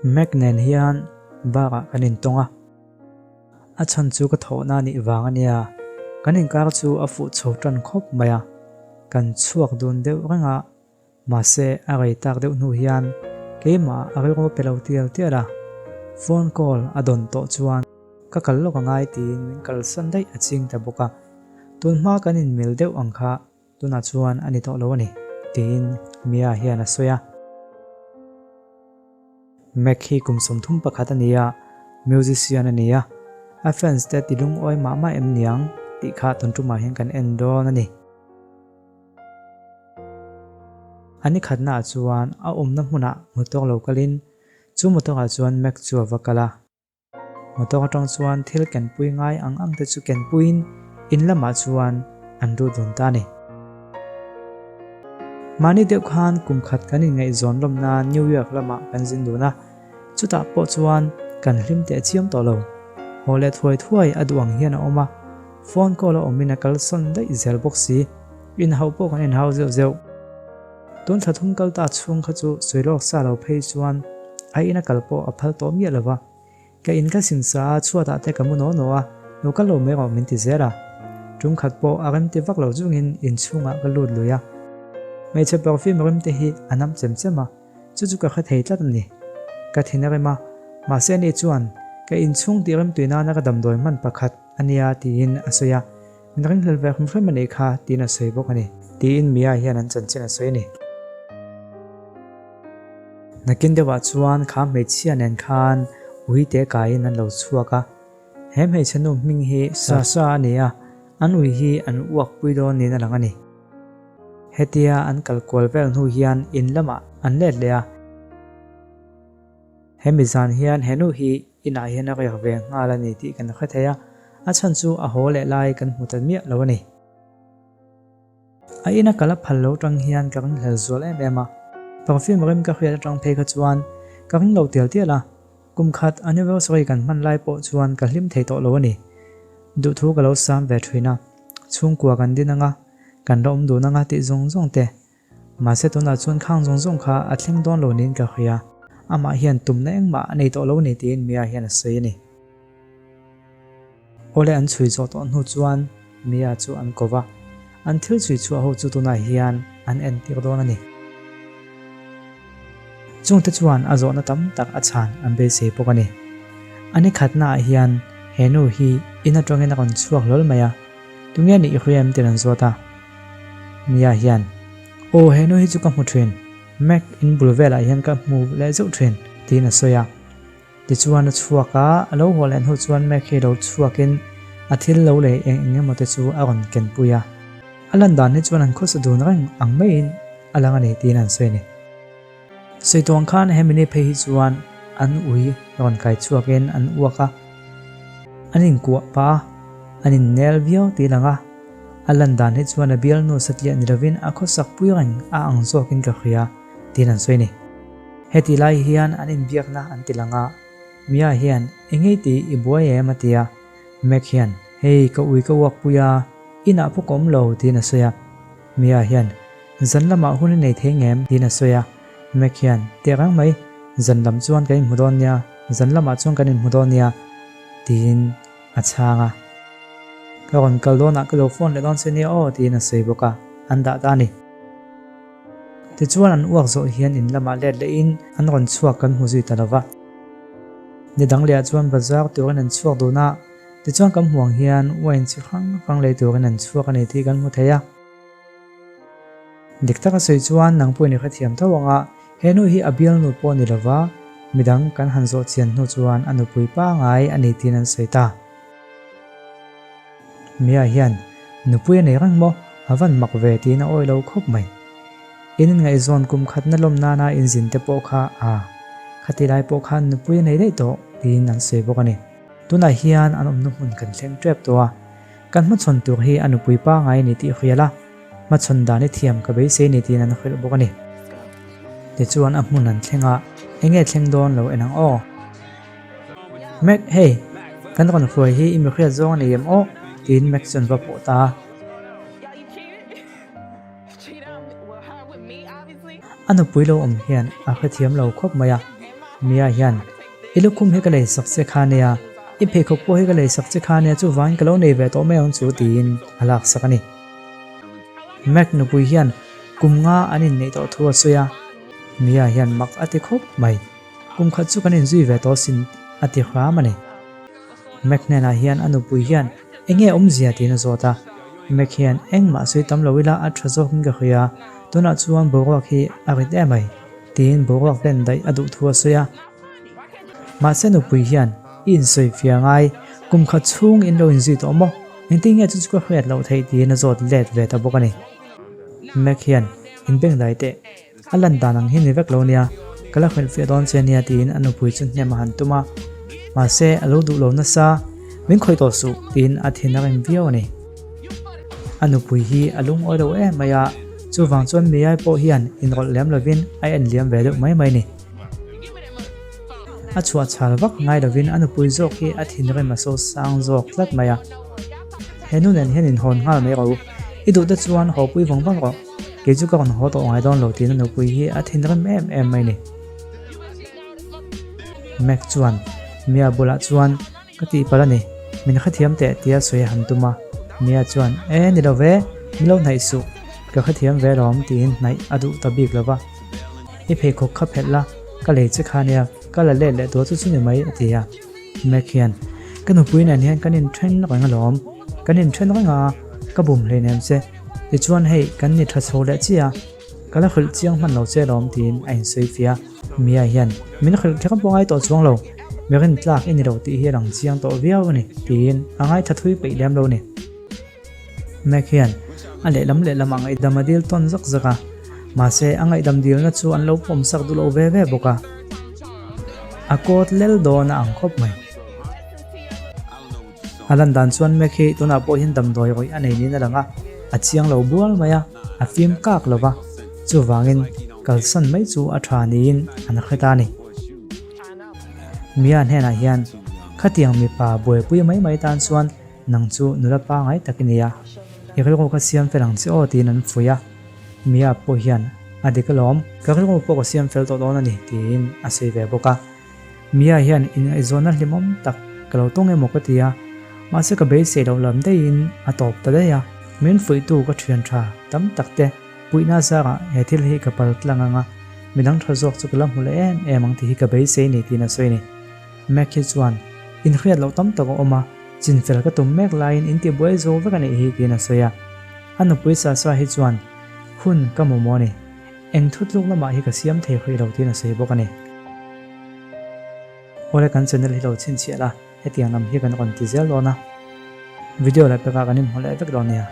Mac nen hian bar ah kan intawng a, a chhan chu ka thawhna nih vang a nia, kan inkar chu a fuh chho tan khawp mai a, kan chhuak dun deuh reng a, mahse a rei tak deuh hnu hian keimah a rilru pe lo tial tial a, phone call a dawn tawh chuan ka kal lawk angai tiin min kalsan daih a ching ta bawk a, tunhma kan inmil deuh ang kha. Tunah chuan a ni tawh lo a ni, tiin Mia hian a sawi a. Mac hi kum 31 a ni a, musician a ni a, a fans te ti lungawi mah mah em niang tih kha tun tumah hian kan en dawn a ni. A ni khatnaah chuan a awmna hmunah motor lo kalin chu motor-ah chuan Mac chu a va kal a. Motor atang chuan thil kenpui ngai ang ang te chu kenpuiin in lamah chuan an lut dun ta a ni. Mahni deuh khan kum khat kan inngaihzawn lawm nan New York lamah kan zin dun a, chutah pawh chuan kan hlim teh chiam tawh lo. Haw leh thuai thuai a duh ang hian a awm a, phone call a awmin a kalsawn daih zel bawk si, inhauh pawh kan inhau zeuh zeuh. Tun thla thum kal ta chhung kha chu sawi lawk sa lo phei chuan a ina kal pawh a phal tawh miah lo va. Ka in ka sing sa a, chhuatah te ka mu naw naw a, lo kal lo mai rawh min ti zel a. Tum khat pawh a rem ti vak lo chungin inchhungah ka lut lui a. Hmeichhe perfume rim te hi a nam chem chem a, chu chu ka hre thei tlat a ni. Ka thin a rem a, mahse ani chuan ka inchhung tih rim tui nana ka damdawi hman pakhat a nia tiin a sawi a. Min ringhlel ve hrim hrim a nih kha tiin a sawi bawk a ni. Tiin Mia hian an chanchin a sawi a ni. Nakin deuhah chuan kha hmeichhia nen khan ui te kaiin an lo chhuak a. He hmeichhe nu hming hi Sasha a ni a, an ui hi an uak pui dawn niin a lang a ni. Hetia an kal kual vel hnu hian in lamah an let leh a. Hemi zan hian he nu hi inah hian a riak ve nghal a ni tih kan hre thei a, a chhan chu a haw leh lai kan hmu ta miah lo a ni. A ina kal a phal lo tang hian ka ringhlel zual em em a, perfume rim ka hriat atang phei kha chuan ka ring lo tial tial a, kum khat anniversary kan hman lai pawh chuan ka hlim thei tawh lo a ni. Duhthu ka lo sam ve thin a, chhungkua kan din anga, kan la awm dun anga tih zawng zawng te Mahse tunah chuan khang zawng zawng kha a thleng dawn lo niin ka hria. Amah hian tumna engmah a nei tawh lo ni tiin Mia hian a sawi a ni. Awle an chhui zawh tawh hnu chuan Mia chu an ko va, an thil chhui chhuah ho chu tunah hian an entir dawn a ni. Chungte chuan a zawhna tam tak a chhan an beisei bawk a ni. A ni khatnaah hian he nu hi in atangin a rawn chhuak hlawl mai a, tunge nih i hria em tiin an zawt a. Mia hian, Aw he nu hi chu ka hmu thin, Mac in bul velah hian ka hmu leh zeuh thin, tiin a sawi a. Tichuan a chhuak a, a lo haw leh hnu chuan Mac hi lo chhuakin a thil lo lei eng eng emaw te chu a rawn kenpui a. A lan dan hi chuan an khawsa dun reng ang maiin a lang a ni tiin an sawi a ni. Sawi tuang khan hemi ni phei hi chuan an ui rawn kai chhuakin an uak a, an inkuah pah a, an innel viau tih lang a, a lan dan hi chuan a bialnu satliah ni lovin a khawsak pui reng a ang zawkin ka hria tiin an sawi a ni. Heti lai hian an inbiakna an ti lang a, Mia hian engei tih i buai em a ti a, Mac hian hei ka ui ka uak pui a, inah pawh ka awm lo tiin a sawi a, Mia hian Zan lamah hun i nei thei ngem? tiin a sawi a. Mac hian, Teh reng mai, zan lam chuan kan inhmu dawn nia, zan lamah chuan kan inhmu dawn nia, tiin a chhang a. Ka rawn kal dawnah ka lo phone leh dawn che nia aw, tiin a sawi bawk a, an dah ta a ni. Tichuan an uak zawh hian in lamah let lehin an rawn chhuak kan hmu zui ta lo va. Ni dang lehah chuan bazar turin an chhuak dun a, tichuan kan hmuh ang hian wine chi hrang hrang lei turin an chhuak a ni tih kan hmu thei a. Dik taka sawi chuan nang pawhin i hrethiam tho ang a, he nu hi a bialnu pawh ni lova midang kan han zawh chian hnu chuan a nupui pangai a ni tiin an sawi ta. Mia hian nupui a nei reng maw? A van mak ve tiin a awi lo khawp mai. In inngaihzawn kum khatna lawm nana inzin te pawh kha a, khati lai pawh khan nupui a nei daih tawh tiin an sawi bawk a ni. Tunah hian an awmna hmun kan thleng tep tawh a, kan hmachhawn tur hi a nupui pangai a ni tih hrial a, hmachhawn dan i thiam ka beisei ni tiin an hrilh bawk a ni. Tichuan a hmun an thleng a, enge thleng dawn lo en ang aw. Mac, hei, kan rawn hruai hi i mi hriat zawng a nei em aw? tiin Mac chuan va pawh ta a. A nupui lo awm hian a hrethiam lo khawp mai a. Mia hian, I lukhum hi ka lei sak che kha nia, i pheikhawk pawh hi ka lei sak che kha nia, chuvangin ka lo nei ve tawh mai ang chu tiin a laksak a ni. Mac nupui hian kum nga an inneih tawh thu a sawi a, Mia hian mak a ti khawp mai. Kum khat chu kan inzui ve tawh sin a ti hram a ni. Mac hnenah hian a nupui hian enge awmzia tiin a zawt a, Mac hian engmah sawi tam lo ila a tha zawkin ka hria, tunah chuan boruak hi a rit em mai tiin boruak len daih a duh thu a sawi a. Mahse nupui hian i insawi fiah ngai, kum khat chhung in lo inzui tawh maw? Engtin nge chu chu ka hriat loh theih tiin a zawt let ve ta bawk a ni. Mac hian inbeng dai teh. A lan dan ang hi ni vek lo nia, ka la hrilhfiah dawn che nia tiin a nupui chu hnem a han tum a, mahse a lo duh lo nasa, min khawih tawh suh tiin a thin a rem viau a ni. A nupui hi a lungawi lo em mai a, chuvang chuan Miyai pawh hian inrawlh lem lovin a en liam ve deuh mai mai a ni. A chhuah chhal vak ngai lovin a nupui zawk hi a thinrim a so sang zawk tlat mai a. He nu nen hian inhawn nghal mai rawh u, i duh te chuan haw pui vang vang rawh. Kei chu ka rawn haw tawh ngai dawn lo tiin a nupui hi a thinrim em em mai ni. Mac chuan Mia bulah chuan ka tihpalh a ni, min hrethiam teh tia sawi a han tum a. Mia chuan e ni lo ve, min lo hnaih suh, ka hrethiam ve lawm tiin hnaih a duh ta bik lo va. I pheikhawk kha phelh la, ka lei che kha nia, ka la let leh tur chu chu ni mai a ti a. Mac hian ka nupui nen hian kan inthen reng alawm, kan inthen reng a, ka bum hleinem che. Tichuan hei kan ni tha chho leh chiah a, ka la hrilh chiang hman lo che lawm tiin a insawi fiah a. Mia hian min hrilh kher pawh ngai tawh chuang lo, mi rintlak i ni lo tih hi a lang chiang tawh viau a ni tiin a ngaitha thui peih lem lo a ni. Mac hian a lehlam lehlam a ngaihdam a dil tawn zak zak a, mahse a ngaihdam dilna chu an lo pawmsak duh lo ve ve bawk a, a kawt lel dawn a ang khawp mai. A lan dan chuan Mac hi tunah pawh hian damdawi rawih a nei niin a lang a, a chiang lo bual mai a, a fim kak lo va, chuvangin kalsan mai chu a tha niin an hre ta a ni. Mia hnenah hian, Khatiang mipa buaipui mai mai tan chuan nang chu nula pangai tak i ni a, i rilru ka siam fel ang che aw tiin an fuih a. Mia pawh hian, A dik alawm, ka rilru pawh ka siam fel tawh dawn a ni tiin a sawi ve bawk a. Mia hian inngaihzawnna hlimawm tak ka lo tawng emaw ka ti a, mahse ka beisei loh lam daihin a tawp ta daih a. Min fuihtu ka thian tha tam tak te puihna zarah he thil hi ka pal tlang ang a, midang tha zawk chu ka la hmu leh em em ang tih hi ka beisei ni tiin a sawi a ni. Mac hi chuan inhriat loh tam tak a awm a, chinfel ka tum mek laiin in tibuai zo vek a nih hi tiin a sawi a. A nupui Sasha hi chuan hun ka mamawh a ni. Eng thutluk lamah hi ka siam thei hrih lo tiin a sawi bawk a ni. Awle kan channel hi lo chhinchhiah la, hetiang lam hi kan rawn ti zel dawn a. Video leh pekah kan inhmu leh vek dawn nia.